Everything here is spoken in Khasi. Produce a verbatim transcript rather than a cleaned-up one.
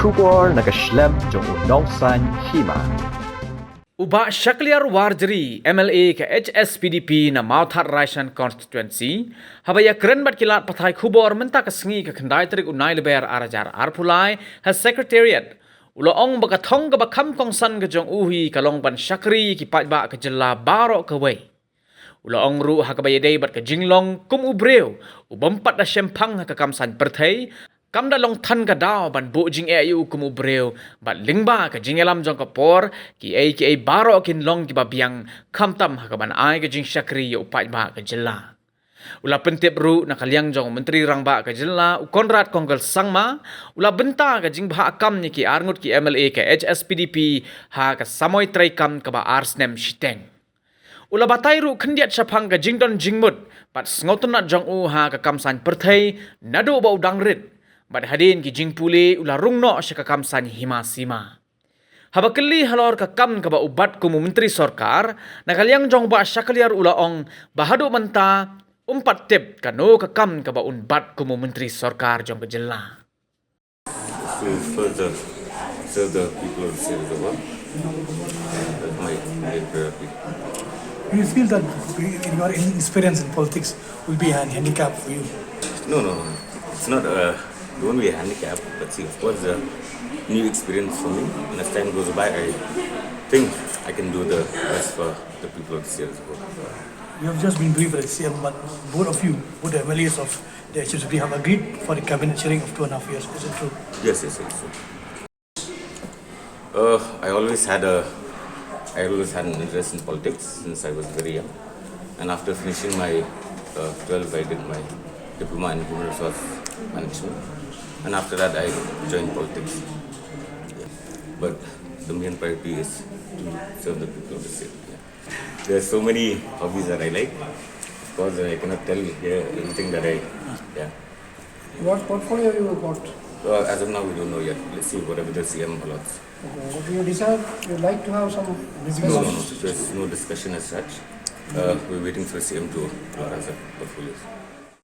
Khubor na ka shlem jong u nongsan hima. U Bah Shakliar Warjri, M L A ka H S P D P na Mawthadraishan Constituency, haba ïakren bad ki lad pathai khubor mynta ka sngi ka khyndai tarik u Nailyber ar hajar arphew lai ha Secretariat, u la ong ba ka thong kaba kham kongsan ka jong u hi ka long ban shakri ïa ki paidbah ka jylla baroh kawei. U la ong ruh ha kaba ïadei bad ka jinglong kum u briew u bym pat da shemphang ha ka kam saiñ pyrthei, kam da long than ka daw ban buh jingeh ïa u kum u briew bad lyngba ka jingïalam jong ka por, kiei kiei baroh kin long kiba biang, khamtam ha kaban ai ka jingshakri ïa u paidbah ka jylla. U la pyntip ruh na ka liang jong u Myntri Rangbah ka jylla u Conrad Kongkal Sangma, u la bynta ka jingbha kam ïa ki arngut ki M L A ka H S P D P ha ka samoi treikam kaba ar snem shiteng. U la batai ruh khyndiat shaphang ka jingdon jingmut bad sngewtynnat jong u ha ka kam saiñ pyrthei naduh ba u dang rit, bad hadien ki jingpule u la rung noh sha ka kam saiñ hima sima. Haba kylli halor ka kam kaba u bat kum u Myntri Sorkar, na ka liang jong u Bah Shakliar u la ong ba haduh mynta um pat tip kano ka kam kaba un bat kum u Myntri Sorkar jong ka jylla. To further serve the people of the state of the world. That's my main priority. Do you feel that in your experience in politics will be an handicap for you? No, no, it's not. Uh, it won't be a handicap, but see, of course, a new experience for me. And as time goes by, I think I can do the best for the people of the state of the world. You have just been briefed as C M, but both of you, both the M L As of the H S P D P have agreed for the cabinet sharing of two and a half years. Is it true? Yes, yes, yes. Yes. Uh, I always had a, I always had an interest in politics since I was very young, and after finishing my uh, twelve, I did my diploma in human resource management, and after that, I joined politics. Yeah. But the main priority is to serve the people of the state. Yeah. There are so many hobbies that I like. Of course, I cannot tell here everything that I. Yeah. What portfolio you got? Uh, as of now, we don't know yet. Let's see whatever the C M allots. Okay. But you decide you like to have some No, no, business. No. There's no discussion as such. Uh, we're waiting for the C M to allot us a portfolio.